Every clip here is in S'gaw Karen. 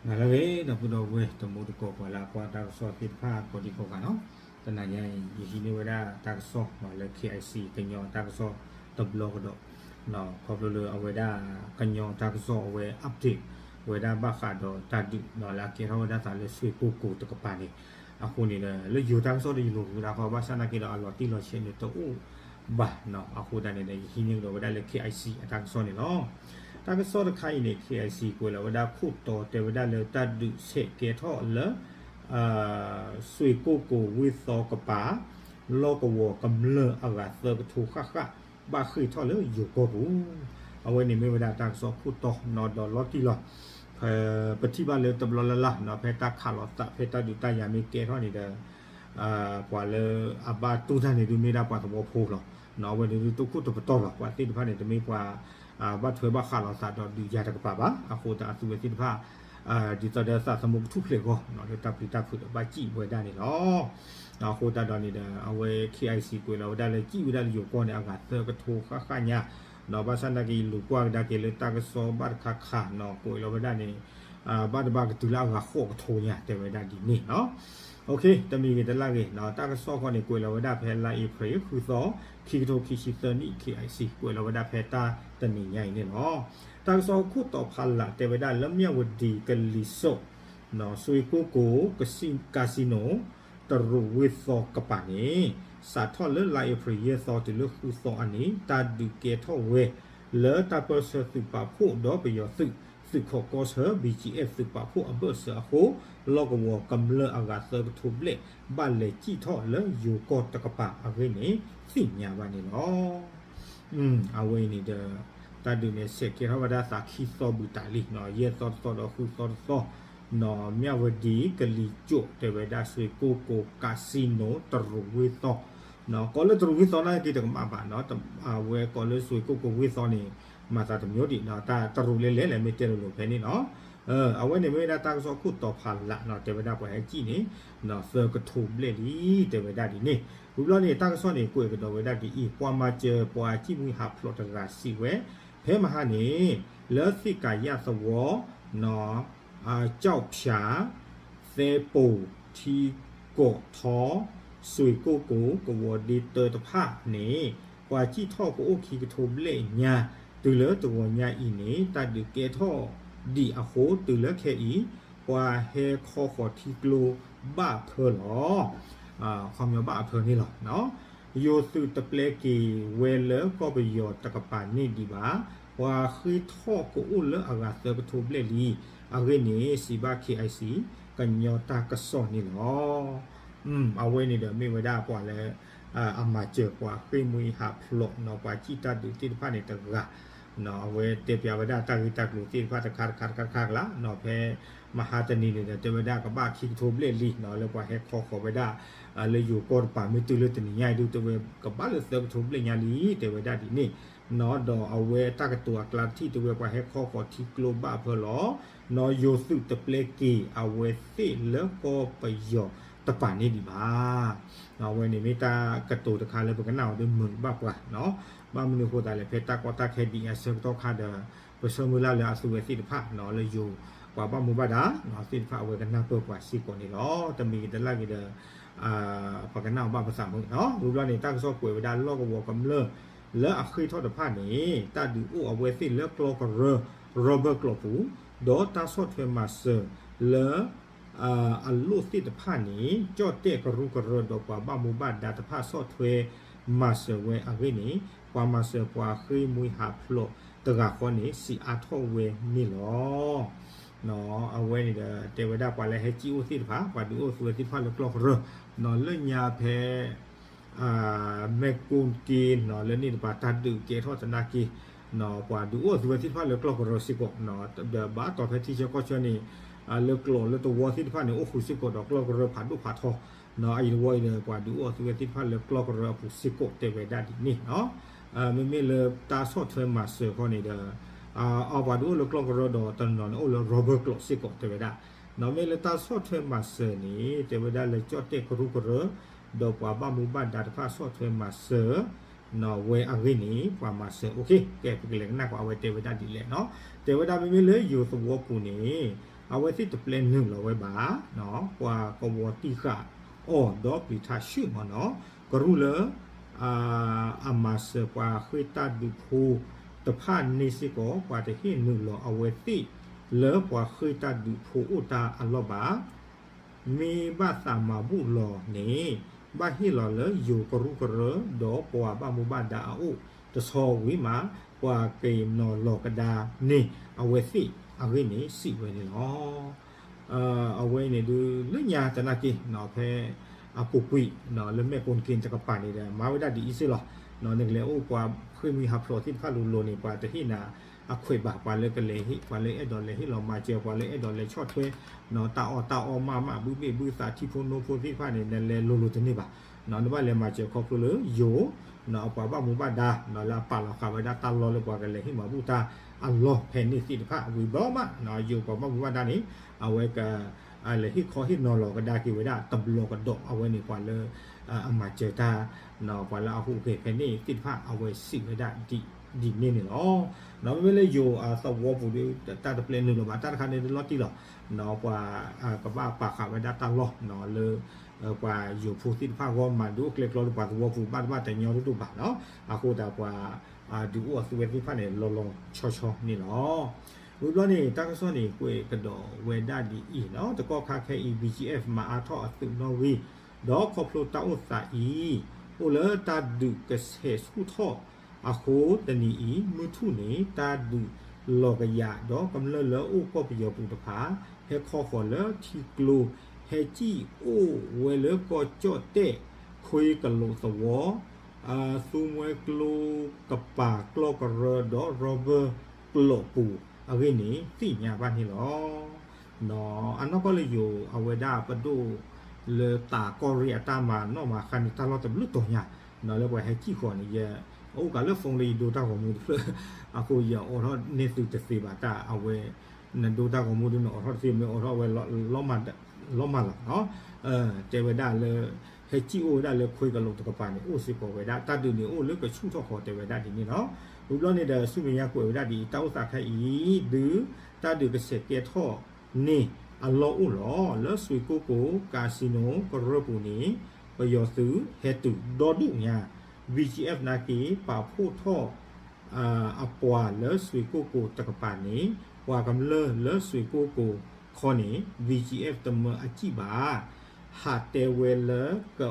ဟါလၢအဂ့ၤ ဒီပုၢ်ဒီဝဲၢ်တံၤသကိး ပှၤလၢအကွၢ်တၢ်ကစီၣ်သ့ၣ်တဖၣ်ကိးဒံကိးဂၤနီၤ, တနၤညါအံၤ ယဟံးန့ၢ်ဝဲဒၣ်တၢ်ကစီၣ်လၢ KIC ကညီတၢ်ကစီၣ်တဘျီကဒီး, ခီဖျိလၢအဝဲဒၣ်ကညီတၢ်ကစီၣ်အဝဲ update ဝဲဒၣ်ဘၣ်ဃးဒီးတၢ်ဒုးလၢအကဲထီၣ်ဝဲဒၣ်သးလၢစွ့ၣ်ကိၢ်ကိၤတကပၤန့ၣ်, အဃိန့ၣ်ဒီး လၢယိၤတၢ်ကစီၣ်ဒီးယလိၤက့ၤဝဲဒၣ်ဃီ ဘၣ်ဆၣ်သနာ်က့ဒီးအလီၤတံၢ်လီၤဆဲးန့ၣ်တအိၣ်ဘၣ်နီၤ, အဃိသတးန့ၣ်ဒီး ယဟံးန့ၢ်ကဒီးဝဲဒၣ်လၢ KIC အတၢ်ကစီၣ်န့ၣ်လီၤ. တၢ်ကစီၣ်တခါအံၤန့ၣ် KIC ကွဲးလီၤဝဲဒၣ်ခိၣ်တီတဲဝဲဒၣ်လၢတၢ်ဒုးဆဲးကဲထီၣ်လၢ စွ့ၣ်ကိၢ်ကိၤဝ့ၢ်သီကပၤ လီၢ်ကဝီၤကမျၢၢ်အဂၤသၢကထိဃၣ်ဃၣ် ဘၣ်ဃ့ၢ်ထီၣ်လၢယိၤကီၢ်ပူၤ, အဝဲန့ၣ်မ့ၢ်ဝဲဒၣ်တၢ်ကစီၣ်ခိၣ်တီနီၤဒီးလီၤတံၢ်လီၤ ပထံၣ်ဘၣ်လၢတဘျီလၢ်လၢ်နီၤ ဖဲတၢ်ခးလိာ်သး ဖဲတၢ်ဒုးတၢ်ယၤမ့ၢ်ကဲထီၣ်န့ၣ်ဒီး ပှၤလၢအဘၣ်တူၢ်တၢ်န့ၣ်ဒုးမ့ၢ်ဒၣ်ပှၤသဝီဖိလီၤ. အဝဲန့ၣ်ဒုးတခိၣ်တပတီၢ်လီၤ. ပှၤသ့ၣ်တဖၣ်န့ၣ် တမ့ၢ်ပှၤ ဘၣ်ထွဲဘၣ်ဃးလိာ်သးဒီးဒုးယၤတကပၤဘၣ်. အဃိသတးအသုဝဲသ့ၣ်တဖၣ် ဒ်သိးဒီးသးသမူကထူၣ်ဖျဲးအဂီၢ် လၢတၢ်ပျံၤတၢ်ဖုးဒီးဘၣ်စံၣ်ဝဲဒၣ်န့ၣ်လီၤ. အဃိသတးဒီးန့ၣ်ဒီး အဝဲ KIC ကွဲးလီၤဝဲဒၣ်လၢစံၣ်ဝဲဒၣ်လၢယိၤကီၢ်န့ၣ် အဂၤသၢကထိဃၣ်ဃၣ်ညါ ဒီးဘၣ်ဆၣ်သနာ်က့ ယလူၤကွၢ်ကဒါက့ၤလၢတၢ်ကစီၣ်ဘၣ်တခါခါနီၤ ကွဲးလီၤဝဲဒၣ်န့ၣ် ဘၣ်တဘၣ်ကတုၤလၢအဂၤဃိးကထိညါ တဲဝဲဒၣ်ဒ်န့ၣ်နီၤ. တမံၤဂ့ၤတလၢ်ဂ့ၤ တၢ်ကစီၣ်ဃီန့ၣ် ကွဲးလီၤဝဲဒၣ်ဖဲလါအ့ဖြ့ၣ် ဃုသီ ခံကထိခံဆံသၢနံၣ် KIC ကွဲးလီၤဝဲဒၣ်ဖဲတၢ်တနံၤညါအံၤန့ၣ်လီၤ. တၢ်ကစီၣ်ခိၣ်တီဖးလး တဲဝဲဒၣ်လၢမၠၣ်ဝတံၤကလံၤစိး စွ့ၣ်ကိၢ်ကိၤ casino တရူးဝ့ၢ်သီကပၤန့ၣ် စးထီၣ်လၢလါအ့ဖြ့ၣ် ယဲၢ်သီတုၤလၢဃုသီအနံၤ တၢ်ဒုးကဲထီၣ်ဝဲ လၢတၢ်ပၢၢ်ဆၢသုးပာ်ဖှိၣ်ဒီးပယီၤသုး သုးခိးကီၢ်ဆၢ BGF သုးပာ်ဖှိၣ်အဘၢၣ်စၢၤအဃိ လီၢ်ကဝီၤကမျၢၢ်အဂၤသၢကထိဘျဲၣ် ဘၣ်လဲၤစံၣ်ထီၣ်လၢယိၤကီၢ်တကပၤအဂ့ၢ်န့ၣ် သ့ၣ်ညါဘၣ်န့ၣ်လီၤ. အဝဲအံၤန့ၣ်ဒီး တၢ်ဒုးန့ၣ်ဆဲးကဲထီၣ်ဝဲဒၣ်သးခံသီဘုးတးလံ, ယဲၢ်သီတသီဒီးဃုသီတသီ, မၠၣ်ဝတံၤကလံၤစိး တဲဝဲဒၣ်စွ့ၣ်ကိၢ်ကိၤ casino တရူးဝ့ၢ်သီ, ကိးလၢတရူးဝ့ၢ်သီနာ်က့တကမၣ်ဘၣ်, အဝဲကိးလၢစွ့ၣ်ကိၢ်ကိၤဝ့ၢ်သီန့ၣ် မၤသးတမံၤဒံး, တၢ်တရူးလဲၣ်လဲၣ်လဲၣ် မ့ၢ်တဲလိၤလိၤဖဲန့ၣ်နီၤ. အဝဲန့ၣ်မ့ၢ်ဝဲဒၣ်တၢ်ကစီၣ်ခိၣ်တီဖးလးနီၤ, တဲဝဲဒၣ်ပှၤဟဲစံၣ်န့ၣ် သၢကထိဘျဲၣ်လံ တဲဝဲဒၣ်ဒ်န့ၣ်. ဝံၤဘျီန့ၣ် တၢ်ကစီၣ်န့ၣ် ကွဲးကဒီးဝဲဒၣ်ဒ်အံၤ, ပှၤမၤစၢၤပှၤစံၣ်မှံဟးဖျိးတဂၤစံးဝဲ, ဖဲမဟါန့ၣ် လၢသ့ၣ်ကၤယၣ်သဝီ ကၠီၣ်ဖၠး, သဲပိၤ, ထံကီၢ်ထီ, စွ့ၣ်ကိၢ်ကိၤ ကဝီၤဒ့တၢတဖၣ်န့ၣ် ပှၤစံၣ်ထီၣ်ကအိၣ်ခံကထိဘျဲၣ်ညါ, တုၤလၢတဂီၤညါအံၤန့ၣ် တၢ်ဒုးကဲထီၣ်ဒံးအဃိ တုၤလၢခဲအံၤ ပှၤဟဲခီဃီၤထံကျိဘၣ်အဖၢလီၤ. ခီပညီဘၣ်အဖၢန့ၣ်လီၤ. ယိၤသုးတပျဲက့ၤဝဲလၢကီၢ်ပယီၤတကပၤန့ၣ်ဒံးဘၣ်, ပှၤဃ့ထီၣ်ကအိၣ်လၢအဂၤသၢကထိဘျဲၣ်လံ. အဂ့ၢ်န့ၣ် စံးဘၣ် KIC ကညီတၢ်ကစီၣ်န့ၣ်လီၤ. အဝဲန့ၣ်ဒီးမ့ၢ်ဝဲဒၣ်ပှၤလၢ အမၤစၢၤပှၤဃ့ၢ်မှံဟးဖျိးနီၤ ပှၤစံၣ်တၢ်ဒုးသ့ၣ်တဖၣ်န့ၣ်တဂၤ, အဝဲတဲပျးဝဲဒၣ်တၢ်ဂ့ၢ်တၢ်ကျိၤသ့ၣ်တဖၣ်တခါတခါတခါတခါကလါ, ဖဲမဟါတနံၤန့ၣ်ဒီး တဲဝဲဒၣ်ကဘၣ်ခံကထိဘျဲၣ်လံနီၤ လၢပှၤဟဲခီဃီၤဝဲဒၣ်လၢယိၤကီၢ်တပၤ မ့ၢ်တုၤလၢတနံၤညါအံၤဒုး တဲဝဲကဘၣ်လၢသၢကထိဘျဲၣ်ညါလံ တဲဝဲဒၣ်ဒ်န့ၣ်နီၤ. ဒီးအဝဲတၢ်ကတိၤအကျါတထံၣ် တဲဝဲပှၤဟဲခီဃီၤထံကျိဘၣ်အဖၢလီၤ. ယိၤသုးတပျဲက့ၤအဝဲသ့ၣ်လၢကီၢ်ပယီၤတပၤန့ၣ်ဒံးဘၣ်. အဝဲန့ၣ်မ့ၢ်တၢ်ကတိၤတခါလၢပကနၣ်အီၤဒ်မုာ်ဘၣ်ပှၤနီၤ. ဘၣ်မနုၤအဃိသတးလဲၣ် ဖဲတၢ်ကီတၢ်ခဲဒ်အံၤအဆၢကတီၢ်ခါဒီး ပဆၢမုၢ်လၢ်လၢအသုဝဲသ့ၣ်တဖၣ်နီၤ လၢယိၤပှၤဘၣ်မူဘၣ်ဒါသ့ၣ်တဖၣ် အဝဲကနၢ်ပၢၢ်ပှၤစ့ၢ်ကီးန့ၣ်လီၤ. တမံၤဂ့ၤတလၢ်ဂ့ၤဒီး ပကနၣ်အီၤဘၣ်ပသးမုာ်နီၤ. ဝံၤဘျီန့ၣ် တၢ်ကစီၣ်ကွဲးဝဲဒၣ်လီၢ်ကဝီၤကမျၢၢ်လၢအဃ့ထီၣ်တဖၣ်န့ၣ် တၢ်ဒုးအိၣ်အဝဲသ့ၣ်လၢကျီၢ်ကရၢ rubber ကျိးပူၤ, ဒီးတၢ်ဆီၣ်ထွဲမၤစၢၤလၢ အလိၣ်သ့ၣ်တဖၣ်န့ၣ် ကၠီၣ်တဲၣ်ကရူၢ်ကရၢဒီးပှၤဘၣ်မူဘၣ်ဒါတဖၣ်ဆီၣ်ထွဲမၤစၢၤဝဲအဂ့ၢ်န့ၣ် ပှၤမၤစၢၤပှၤဃ့ၢ်မှံဟးဖျိးတဂၤဃီန့ၣ် စံးအါထီၣ်ဝဲန့ၣ်လီၤ. အဝဲန့ၣ်ဒီး တဲဝဲဒၣ်ပှၤလၢဟဲစံၣ်အိၣ်သ့ၣ်တဖၣ် ပှၤဒုးအိၣ်သုဝဲသ့ၣ်တဖၣ်လၢကျီၢ်ကရၢနီၤ လၢညါဖဲ မဲၢ်ကိၣ်က့နီၤ လၢန့ၣ်တပၤတၢ်ဒုးကဲထီၣ်သနာ်က့ ပှၤဒုးအိၣ်သုဝဲသ့ၣ်တဖၣ်လၢကျီၢ်ကရၢစ့ၢ်ကီး ဒီးဘၣ်တီၢ်ဖဲထံဆၢကီၢ်ဆၢန့ၣ် လၢကျိးလၢသဝီသ့ၣ်တဖၣ်န့ၣ် အိၣ်ဃုာ်စ့ၢ်ကီးဒီးကျီၢ်ကရၢဖးဒိၣ်ဖးထီ အအံၤတဝီအံၤဒီး ပှၤဒုးအိၣ်သုဝဲသ့ၣ်တဖၣ်လၢကျီၢ်ကရၢအပူၤစ့ၢ်ကီးတဲဝဲဒၣ်ဒ်န့ၣ်နီၤ. မ့မ့ၢ်လၢတၢ်ဆီၣ်ထွဲမၤစၢၤဃီန့ၣ်ဒီး အပှၤဒုးအိၣ်လၢကျီၢ်ကရၢဒီးတနီၤန့ၣ်အိၣ်လၢ rubber ကျိးစ့ၢ်ကီးတဲဝဲဒၣ် မ့ၢ်လၢတၢ်ဆီၣ်ထွဲမၤစၢၤန့ၣ် တဲဝဲဒၣ်လၢကၠီၣ်တဲၣ်ကရူၢ်ကရၢ ဒီးပှၤဘၣ်မူဘၣ်ဒါတဖၣ်ဆီၣ်ထွဲမၤစၢၤ နီၤ ဝဲအဂ့ၢ်န့ၣ် ပှၤမၤစၢၤ အိၣ်ခ့ ကဲ ပကလဲၤကနၣ်ကွၢ်အဝဲတဲဝဲဒၣ်ဒ်လဲၣ်နီၤ. တဲဝဲဒၣ်မ့မ့ၢ်လၢယိၤသဝီပူၤန့ၣ် အဝဲသ့ၣ်တပျဲနုာ်လီၤဝဲဘၣ် ပှၤကဝီၤတံၢ်ဃာ်အီၤဒီးပျံၤထးဆှုၣ်မ့ၢ်နီၤ ကရူၢ်လၢ အမၤစၢၤပှၤဃ့ၢ်တၢ်ဒုးဖိတဖၣ်န့ၣ်စ့ၢ်ကီး ပှၤတဟ့ၣ်နုာ်လီၤအဝဲသ့ၣ်လၢပှၤဃ့ၢ်တၢ်ဒုးဖိအိၣ်တၢ်အလီၢ်ဘၣ် မ့ၢ်ဘၣ်သးမၤဘူၣ်လီၤန့ၣ် ဘၣ်ဟ့ၣ်လီၤလၢယိၤကရူၢ်ကရၢ ဒီးပှၤဘၣ်မူဘၣ်ဒါအအိၣ် တဆီဝံၤမး ပှၤက့ၤနီၤလီၤကဒါန့ၣ် အဝဲသ့ၣ်အဂ့ၢ်န့ၣ်စံးဝဲန့ၣ်လီၤ. အဝဲန့ၣ်ဒုးလၢညါသနာ်က့ ဖဲအပူၤကွံာ် လၢမဲာ်ကိၣ်က့တကပၤန့ၣ်ဒီး မၤဝဲဒၣ်ဒ်အံၤစ့ၢ်လီၤ. နကလဲၤအိၣ်ပှၤဃ့ၢ်မှံဟးဖျိးသ့ၣ်တဖၣ်လိၤလိၤန့ၣ် ပှၤတဟ့ၣ်နၤအခွဲးဘၣ် ပှၤလၢကလဲၤဟ့ၣ် ပှၤလၢအဲၣ်ဒိးလဲၤဟ့ၣ်လီၤမၤစၢၤ ပှၤလၢအဲၣ်ဒိးလဲၤဆီၣ်ထွဲ တၢ်အီၣ်တၢ်အီမးမး ဘုဘ့ၣ်ဘုသးထံဖိနိဖိသ့ၣ်တဖၣ်န့ၣ် နလဲၤလိၤလိၤတန့ၢ်ဘၣ်. နဘၣ်လဲၤမၤစၢၤခီဖျိလၢယိၤ အပှၤဘၣ်မူဘၣ်ဒါ လၢအပာ်လီၤဃာ်ဝဲဒၣ်တၢ်လီၢ်လၢပှၤကလဲၤဟ့ၣ်မၤဘူၣ်တၢ်အလီၢ်ဖဲန့ၣ်သ့ၣ်တဖၣ် ဝံၤဘျီမး ယိၤပှၤဘၣ်မူဘၣ်ဒါန့ၣ် အဝဲက လဲၤဟ့ၣ်ခီဟ့ၣ်နီၤလီၤကဒါက့ၤဝဲဒၣ်တဘျီကဒီး အဝဲန့ၣ်ပှၤလၢ အမၤစၢၤတၢ် ပှၤလၢအဟူးဂဲၤဖဲန့ၣ်သ့ၣ်တဖၣ် အဝဲစံးဝဲဒၣ်ဒ်န့ၣ်န့ၣ်လီၤ. မ့မ့ၢ်လၢယိၤအသဝီပူၤဒီး တၢ်တပျဲနုာ်လီၤဘၣ် တၢ်တခါန့ၣ်ဒုးလီၤတံၢ်လီၤ. ပှၤကဘၣ်ပာ်ဃာ်ဝဲဒၣ်တၢ်လီၢ်လၢ ပှၤယိၤဖိသ့ၣ်တဖၣ်အဂီၢ် မၤဒုးအိၣ်ကျဲကျီလၢပှၤသဝီပူၤ ဘၣ်တဘၣ်တညီတဒိၣ်ဘၣ်နီၤ. အဃိသတးပှၤ ဒုးအိၣ်အသုဝဲသ့ၣ်တဖၣ်န့ၣ် လီၤလီၤဆီဆီန့ၣ်လီၤ. ဝံၤဘျီန့ၣ် တၢ်ကစီၣ်န့ၣ် ကွဲးကဒီးဝဲဒၣ်ဒ်အံၤနီၤ, တကီၢ်ခါခဲအံၤ BGF မၤအါထီၣ်အသုးနီၣ်ဂံၢ်, ဒီးခီဖျိတၢ်အိၣ်သးအံၤ အိၣ်လၢတၢ်ဒုးကဆဲးဆူၣ်ထီၣ်အဃိတနံၤအံၤ မုၢ်ထူၣ်န့ၣ် တၢ်ဒုးလီၤကယၤဒီးကမျၢၢ်လၢအိၣ်ကီၢ်ပယီၤပူၤတဖၣ် ဟဲခီဃီၤလၢထံကျိ ဟဲစံၣ်အိၣ်ဝဲလၢကီၢ်ကၠီၣ်တဲၣ် ခွ့ကလိာ်သဝီ သူမွဲကျိကပၤကျီၢ်ကရၢဒီး rubber ကျိာ်ပူၤအဂ့ၢ်န့ၣ် သ့ၣ်ညါဘၣ်န့ၣ်လီၤ. အနီၢ်ကီၢ်လၢယိၤ အဝဲဒၣ်ပဒိၣ်လၢတၢ်ကီၢ်ရ့ၣ်အတၢ်မၤနီၣ်မၤဃါန့ၣ် တၢ်လီၢ်တဘျုးတီၤညါ လၢပှၤဟဲစံၣ်ဃီၤန့ၣ် ယ အအိၣ်ကးလၢ phone လၢယဒိတၢ်ဂီၤမူတဖျၢၣ် အဃိယအိးထီၣ်န့ၢ်သုတသ့ဘၣ်တၢ်အဝဲ နဒိတၢ်ဂီၤမူဒုး နအိးထီၣ်တသ့ မ့ၢ်အိးထီၣ်ဝဲ လီၤမၢ်လီၤနီၤ တဲဝဲဒၣ်လၢ ဟဲစံၣ်အိၣ်ဝဲဒၣ်လၢခွ့ကလိာ်တကပၤန့ၣ် အိၣ်စ့ၢ်ကီးဝဲဒၣ် တၢ်ဒုးန့ၣ်အိၣ်လၢကဆူၣ်ထီၣ်ဃီၤတဲဝဲဒၣ်ဒ်န့ၣ်လီၤ. ဝံၤဘျီန့ၣ်ဒီး ဆူမဲာ်ညါကွဲးဝဲဒၣ်ဒ်အံၤ တၢ်အိၣ်သးခဲအံၤ ဒုး တၢ်ဒုးကဆဲးကဲထီၣ်န့ၣ်အလီၢ်အိၣ်လီၤ. လၢစွ့ၣ်ကိၣ်ကိၣ် casino ကရၢပူၤန့ၣ် ပယီၤသုးဟဲတုၤဒီဒူၣ်ညါ BGF နာ်က့ ပာ်ဖှိၣ်ထီၣ် အပှၤလၢစွ့ၣ်ကိၣ်ကိၣ်တကပၤန့ၣ် ပှၤကမျၢၢ်လၢစွ့ၣ်ကိၣ်ကိၣ်ခီန့ၣ် BGF တမၢအစံၣ်ဘၣ် ဟးတဲဝဲလၢ က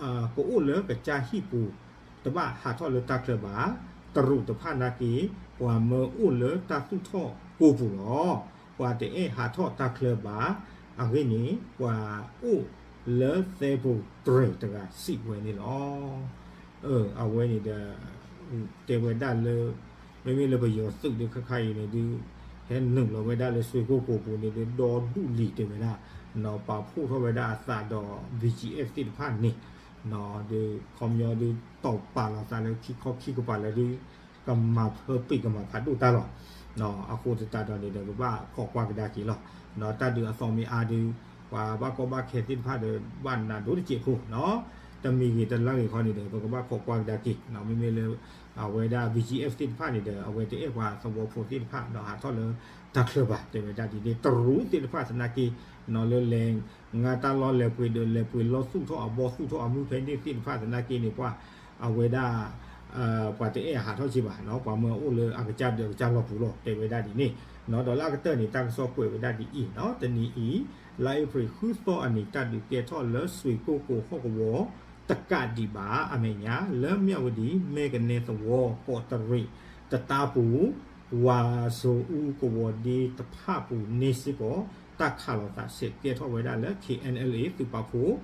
အိၣ်လၢကစၢ်ဟံၣ်ပူၤ တဘၣ်ဟးထီၣ်လၢတၢ်ချၢဘၣ်. တရူးတဖၣ်နာ်က့ ပှၤမၢအိၣ်လၢတၢ်သူၣ်ထီၣ်ကိၢ်ပူၤလီၤ. ပှၤတအဲၣ်ဟးထီၣ်တၢ်ချၢဘၣ်. အဂ့ၢ်န့ၣ် ပှၤအိၣ်လၢသဲပူၤတြဲၤတဂၤစံးဝဲန့ၣ်လီၤ. အဝဲန့ၣ်ဒီး တဲဝဲဒၣ်လၢ မ့မ့ၢ်လၢပယီၤသုးဒုးခါခါအံၤန့ၣ်ဒုး ဟဲနုာ်လီၤဝဲဒၣ်လၢစွ့ၣ်ကိၣ်ကိၣ်ပူၤန့ၣ်ဒုး ဒီဒူၣ်လံၤတဲဝဲဒၣ် ပာ်ဖှိၣ်ထီၣ်ဝဲဒၣ်အသးဒီး BGF သ့ၣ်တဖၣ်န့ၣ် ဒုးခီပညီဒုး တီၢ်ပာ်လီၤသးလၢခံခီခံကပၤလၢဒုး ကမၤဖၢပ့ၣ်ကမၤဖးဒိၣ်တၢ်လီၤ. အဃိသတးဒီးန့ၣ်ဒီး ပဘၣ်ခိးကွၢ်ကဒါက့ၤလီၤ. တၢ်ဒုးအသီမ့ၢ်အါဒုး ပှၤဘၣ်ကီဘၣ်ခဲသ့ၣ်တဖၣ်ဒီး ဘၣ်နးဒိၣ်တစဲးဖိ တမံၤဂ့ၤတလါဂ့ၤခီန့ၣ်ဒီး ပကဘၣ်ခိးကွၢ်ကဒါက့ၤ မ့မ့ၢ်လၢ အဝဲဒၣ် BGF သ့ၣ်တဖၣ်န့ၣ်ဒီး အဝဲတအဲၣ်ပှၤသဝီဖိသ့ၣ်တဖၣ်ဒီးဟးထီၣ်လၢတၢ်ချၢဘၣ် တဲဝဲဒၣ်ဒ်န့ၣ် တရူးသ့ၣ်တဖၣ်သနာ်က့ လၢလဲၤ ငါတၢ်လီၢ်လဲၤပှ့ၤဒီးလဲၤပှ့ၤလီၢ်သူၣ်ထီၣ်အဘီၣ်သူၣ်ထီၣ်အမုၢ်ဖဲန့ၣ်သ့ၣ်တဖၣ်သနာ်က့န့ၣ် ပှၤ အဝဲဒၣ် ပှၤတအဲၣ်ဟးထီၣ်စ့ၢ်ဘၣ် ပှၤမၢအိၣ်လၢအကစၢ်ဒၢးကစၢ်လီၢ်ပူၤလီၤ တဲဝဲဒၣ်ဒ်န့ၣ် ဒီးလၢအကတၢၢ်န့ၣ် တၢ်ကစီၣ်ကွဲးဝဲဒၣ်ဒ်အံၤနီၤ တနံၤအံၤ လါအ့ဖြ့ၣ်ဃုသီအနံၤ တၢ်ဒုးကဲထီၣ်လၢစွ့ၣ်ကိၣ်ကိၣ်ဟီၣ်ကဝီၤ တကးဒံးဘၣ် အမဲာ်ညါ လၢမၠၣ်ဝတံၣ် မဲကနဲသဝီ ကီးတရံး တတါပူၤ ဝၤစိၤအူကဝီၤဒ့တဖၣ်ပူၤန့ၣ်စ့ၢ်ကီး တၢ်ခးလီၤသးဆဲးကဲထီၣ်ဝဲဒၣ်လၢ KNLA သုးပာ်ဖှိၣ်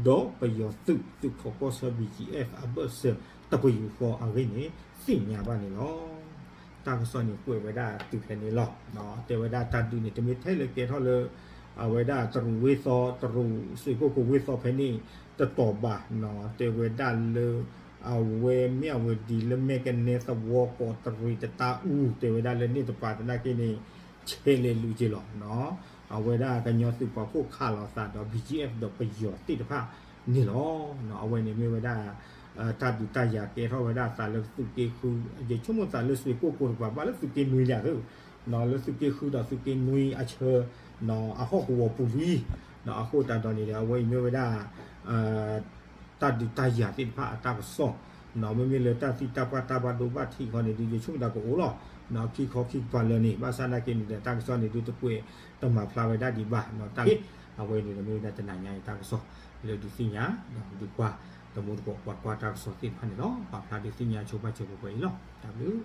ဒီးပယီၤသုး သုးခိးကီၢ်ဆၢ BGF အဘၢၣ်စၢၤတပယူာ်ဃီအဂ့ၢ်န့ၣ် သ့ၣ်ညါဘၣ်န့ၣ်လီၤ. တၢ်ကစီၣ်န့ၣ်ကွဲးဝဲဒၣ်တုၤဖဲန့ၣ်လီၤ. တဲဝဲဒၣ်တၢ်ဒုးန့ၣ် တမ့ၢ်ထဲလၢကဲထီၣ်လၢ အဝဲဒၣ်တရူးဝ့ၢ်သီ တရူးစွ့ၣ်ကိၣ်ကိၣ်ဝ့ၢ်သီဖဲန့ၣ် တတီၤဘၣ်နီၤ တဲဝဲဒၣ်လၢ အဝဲမၠၣ်ဝတံၣ်လၢမဲကနဲသဝီ ကီးတရံး တတါအူ တဲဝဲဒၣ်လၢန့ၣ်တပၤသနာ်က့န့ၣ် ဆဲးလဲၤလူၤက့ၤလီၤ. အဝဲဒၣ်ကညီသုးပာ်ဖှိၣ်ခးလီၤသးဒီး BGF ဒီးပယီၤသ့ၣ်တဖၣ်န့ၣ်လီၤ. အဝဲန့ၣ်မ့ၢ်ဝဲဒၣ် တၢ်ဒုးတၢ်ယၤကဲထီၣ်ဝဲဒၣ်အသးလၢသုးက့ဃု ယဆိကမိၣ်သးလၢစွ့ၣ်ကိၣ်ကိၣ်တကပၤ ဘၣ်လၢသုးက့နွံလၢအဃိ လၢသုးက့ဃုဒီးသုးက့နွံအဆၢ အဟီၣ်ကဝီၤပူၤလံ. အဃိသတးဒီးန့ၣ်ဒီး အဝဲအံၤမ့ၢ်ဝဲဒၣ် တၢ်ဒုးတၢ်ယၤသ့ၣ်တဖၣ်အတၢ်ကစီၣ်, မ့မ့ၢ်လၢတၢ်သံတၢ်ပှၢ်တၢ်ဘၣ်ဒိဘၣ်ထံးခီန့ၣ် ဒုးယဆိကမိၣ်သးကအိၣ်လီၤ. ခံခီခံကပၤလၢာ်န့ၣ် ဘၣ်ဆၣ်သနာ်က့န့ၣ်ဒီး တၢ်ကစီၣ်န့ၣ် ဒုးတကွဲးတမၤဖျါဝဲဒၣ်ဒံးဘၣ်. တၢ်အဝဲန့ၣ်ဒီးမ့ၢ်ဝဲဒၣ်တနၤညါအံၤတၢ်ကစီၣ်လၢဒုးသ့ၣ်ညါ ဒီးဒုးကွၢ် တမူတကိးပှၤကွၢ်တၢ်ကစီၣ်သ့ၣ်တဖၣ်န့ၣ်လီၤ. ပာ်ဖျါဒုးသ့ၣ်ညါဆိပာ်စၢၤပှဲၤပှဲၤအံၤလီၤ. တၢ်ဘျုး